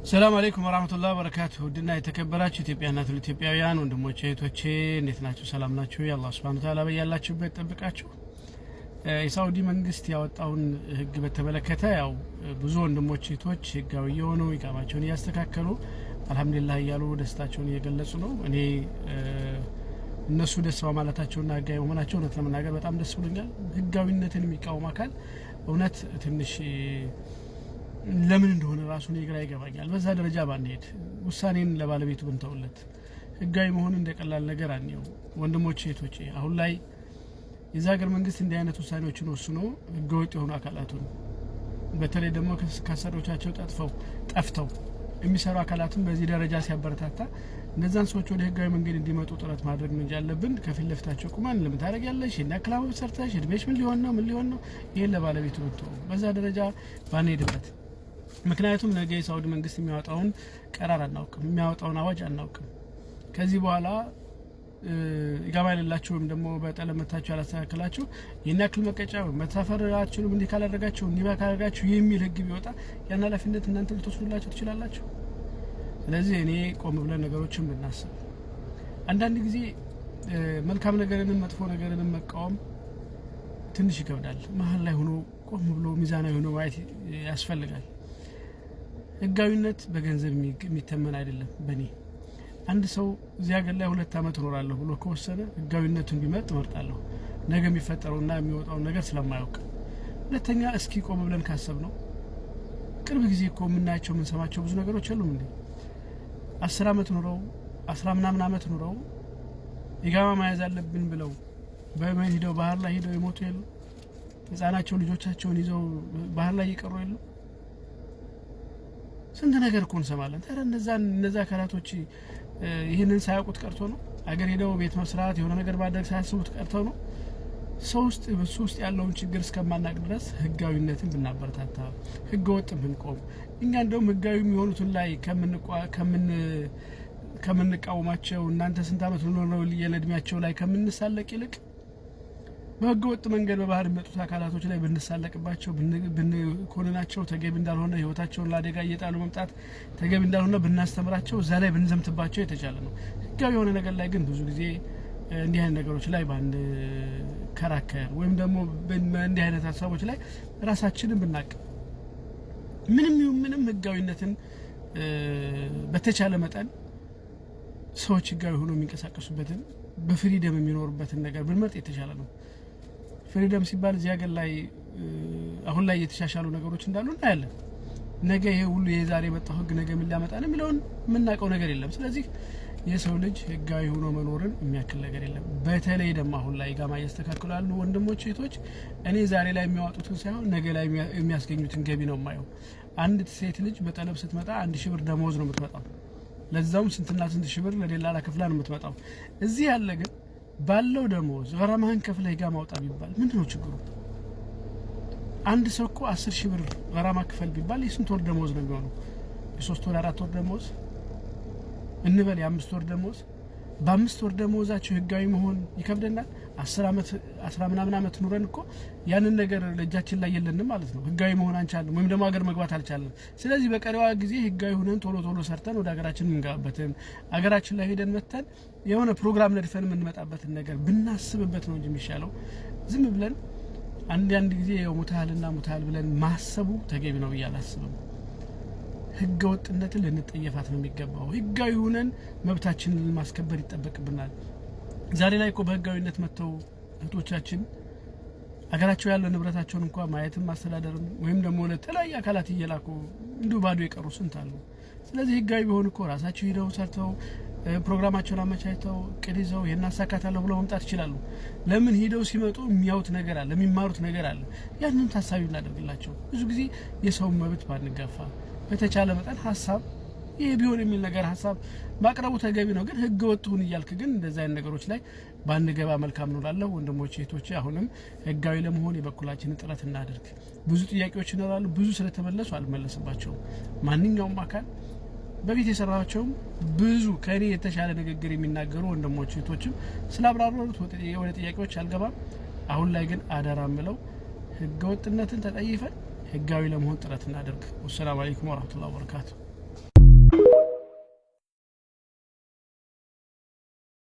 ሰላም አለይኩም ወራህመቱላሂ ወበረካቱ። ውድና የተከበራችሁ ኢትዮጵያና ትውልደ ኢትዮጵያውያን ወንድሞቼ እህቶቼ፣ እንዴት ናችሁ? ሰላም ናችሁ? የአላህ ሱብሃነሁ ወተዓላ በያላችሁበት ጠብቃችሁ። የሳኡዲ መንግስት ያወጣውን ህግ በተመለከተ ያው ብዙ ወንድሞች እህቶች ህጋዊ የሆኑ ኢቃማቸውን እያስተካከሉ አልሐምዱሊላህ እያሉ ደስታቸውን እየገለጹ ነው። እኔ እነሱ ደስ በማለታቸውና ህጋዊ መሆናቸው እውነት ለመናገር በጣም ደስ ብሎኛል። ህጋዊነትን የሚቃወም አካል እውነት ትንሽ ለምን እንደሆነ ራሱ እኔ ግራ ይገባኛል። በዛ ደረጃ ባንሄድ፣ ውሳኔን ለባለቤቱ ብንተውለት፣ ህጋዊ መሆን እንደ ቀላል ነገር አንየው። ወንድሞቼ እህቶቼ፣ አሁን ላይ የዛ ሀገር መንግስት እንዲህ አይነት ውሳኔዎችን ወስኖ ህገወጥ የሆኑ አካላቱን፣ በተለይ ደግሞ ከሰሮቻቸው ጠጥፈው ጠፍተው የሚሰሩ አካላትን በዚህ ደረጃ ሲያበረታታ፣ እነዛን ሰዎች ወደ ህጋዊ መንገድ እንዲመጡ ጥረት ማድረግ ነው እንጂ ያለብን ከፊት ለፊታቸው ቁመን ለምን ታደርጊያለሽ፣ ይሄን ያክል ዓመት ሰርተሽ እድሜሽ ምን ሊሆን ነው፣ ምን ሊሆን ነው፣ ይሄን ለባለቤቱ ብትተው፣ በዛ ደረጃ ባንሄድበት። ምክንያቱም ነገ የሳውዲ መንግስት የሚያወጣውን ቀራር አናውቅም፣ የሚያወጣውን አዋጅ አናውቅም። ከዚህ በኋላ ኢቃማ የሌላችሁ ወይም ደግሞ በጠለብ መታችሁ ያላስተካከላችሁ ይህን ያክል መቀጫ፣ መሳፈር አትችሉም፣ እንዲህ ካላደረጋችሁ፣ እንዲህ ካላደረጋችሁ የሚል ህግ ቢወጣ ያን ኃላፊነት እናንተ ልትወስዱላቸው ትችላላችሁ? ስለዚህ እኔ ቆም ብለን ነገሮችን ብናስብ፣ አንዳንድ ጊዜ መልካም ነገርንም መጥፎ ነገርንም መቃወም ትንሽ ይከብዳል። መሀል ላይ ሆኖ ቆም ብሎ ሚዛናዊ ሆኖ ማየት ያስፈልጋል። ህጋዊነት በገንዘብ የሚተመን አይደለም። በእኔ አንድ ሰው እዚህ ሀገር ላይ 2 አመት እኖራለሁ ብሎ ከወሰነ ህጋዊነቱን ቢመርጥ እመርጣለሁ፣ ነገ የሚፈጠረውና የሚወጣውን ነገር ስለማያውቅ። ሁለተኛ እስኪ ቆም ብለን ካሰብነው ቅርብ ጊዜ እኮ የምናያቸው የምንሰማቸው ብዙ ነገሮች የሉም እንዴ? 10 አመት ኑረው፣ አስራ ምናምን አመት ኑረው ኢቃማ መያዝ አለብን ብለው በየመን ሂደው ባህር ላይ ሂደው የሞቱ የሉ? ህጻናቸው ልጆቻቸውን ይዘው ባህር ላይ እየቀሩ የሉ? ስንት ነገር እኮ እንሰማለን። ታዲያ እነዛ አካላቶች ይህንን ሳያውቁት ቀርቶ ነው? አገር ሄደው ቤት መስራት፣ የሆነ ነገር ማድረግ ሳያስቡት ቀርተው ነው? ሰው ውስጥ በሱ ውስጥ ያለውን ችግር እስከማናቅ ድረስ ህጋዊነትን ብናበረታታ፣ ህገ ወጥ ብንቆም፣ እኛ እንደውም ህጋዊ የሚሆኑትን ላይ ከምንቃወማቸው፣ እናንተ ስንት አመት ኖረው የለእድሜያቸው ላይ ከምንሳለቅ ይልቅ በህገ ወጥ መንገድ በባህር የሚመጡት አካላቶች ላይ ብንሳለቅባቸው፣ ብንኮንናቸው ተገቢ እንዳልሆነ፣ ህይወታቸውን ለአደጋ እየጣሉ መምጣት ተገቢ እንዳልሆነ ብናስተምራቸው፣ እዛ ላይ ብንዘምትባቸው የተሻለ ነው። ህጋዊ የሆነ ነገር ላይ ግን ብዙ ጊዜ እንዲህ አይነት ነገሮች ላይ ባንከራከር ወይም ደግሞ እንዲህ አይነት ሀሳቦች ላይ ራሳችንን ብናቅ፣ ምንም ይሁን ምንም ህጋዊነትን በተቻለ መጠን ሰዎች ህጋዊ ሆኖ የሚንቀሳቀሱበትን፣ በ freedom የሚኖሩበትን ነገር ብንመርጥ የተሻለ ነው። Freedom ሲባል እዚህ ሀገር ላይ አሁን ላይ የተሻሻሉ ነገሮች እንዳሉ እናያለን። ነገ ይሄ ሁሉ የዛሬ የመጣው ህግ ነገ ምን ሊያመጣ ነው የሚለውን የምናውቀው ነገር የለም። ስለዚህ የሰው ልጅ ህጋዊ ሆኖ መኖርን የሚያክል ነገር የለም። በተለይ ደግሞ አሁን ላይ ኢቃማ እያስተካከሉ ያሉ ወንድሞች እህቶች፣ እኔ ዛሬ ላይ የሚያወጡትን ሳይሆን ነገ ላይ የሚያስገኙትን ገቢ ነው የማየው። አንድ ሴት ልጅ በጠለብ ስትመጣ 1,000 ብር ደመወዝ ነው የምትመጣው። ለዛውም ስንትና ስንት ሺህ ብር ለደላላ ከፍላ ነው የምትመጣው። እዚህ ያለ ግን ባለው ደመወዝ ገራማህን ከፍለህ ኢቃማ አውጣ ቢባል ምንድን ነው ችግሩ? አንድ ሰው እኮ 10,000 ብር ገራማ ክፈል ቢባል የስንት ወር ደመወዝ ነው የሚሆነው? የ3 ወር፣ 4 ወር ደመወዝ እንበል፣ የ5 ወር ደመወዝ። በ5 ወር ደመወዛቸው ህጋዊ መሆን ይከብደናል? 10 አመት፣ አስራ ምናምን አመት ኑረን እኮ ያንን ነገር ለእጃችን ላይ የለንም ማለት ነው። ህጋዊ መሆን አንቻልም፣ ወይም ደግሞ ሀገር መግባት አልቻልንም። ስለዚህ በቀሪዋ ጊዜ ህጋዊ ሆነን ቶሎ ቶሎ ሰርተን ወደ ሀገራችን የምንገባበትን፣ ሀገራችን ላይ ሄደን መተን የሆነ ፕሮግራም ነድፈን የምንመጣበትን ነገር ብናስብበት ነው እንጂ የሚሻለው ዝም ብለን አንድ አንድ ጊዜ ያው ሙታልና ሙታል ብለን ማሰቡ ተገቢ ነው ብዬ አላስብም። ህገ ወጥነትን ልንጠየፋት ነው የሚገባው። ህጋዊ ሆነን መብታችንን ማስከበር ይጠበቅብናል። ዛሬ ላይ እኮ በህጋዊነት መጥተው እህቶቻችን አገራቸው ያለው ንብረታቸውን እንኳ ማየትም ማስተዳደርም ወይም ደግሞ ለተለያዩ አካላት እየላኩ እንዲሁ ባዶ የቀሩ ስንት አሉ። ስለዚህ ህጋዊ ቢሆን እኮ ራሳቸው ሂደው ሰርተው፣ ፕሮግራማቸውን አመቻችተው፣ እቅድ ይዘው ይሄን አሳካታለሁ ብለው መምጣት ይችላሉ። ለምን ሂደው ሲመጡ የሚያዩት ነገር አለ፣ የሚማሩት ነገር አለ። ያንን ታሳቢ እናደርግላቸው። ብዙ ጊዜ የሰውን መብት ባንጋፋ፣ በተቻለ መጠን ሀሳብ ይሄ ቢሆን የሚል ነገር ሀሳብ ማቅረቡ ተገቢ ነው። ግን ህገ ወጥ ሁን እያልክ ግን እንደዚህ አይነት ነገሮች ላይ ባንገባ መልካም ነው እላለሁ። ወንድሞቼ እህቶቼ፣ አሁንም ህጋዊ ለመሆን የበኩላችንን ጥረት እናደርግ። ብዙ ጥያቄዎች ይኖራሉ። ብዙ ስለተመለሱ አልመለስባቸውም። ማንኛውም አካል በፊት የሰራቸውም ብዙ ከእኔ የተሻለ ንግግር የሚናገሩ ወንድሞች እህቶችም ስላብራሩት ወደ ጥያቄዎች አልገባም። አሁን ላይ ግን አደራ ምለው ህገ ወጥነትን ተጠይፈን ህጋዊ ለመሆን ጥረት እናደርግ። ወሰላሙ አለይኩም ወረህመቱላሂ ወበረካቱ።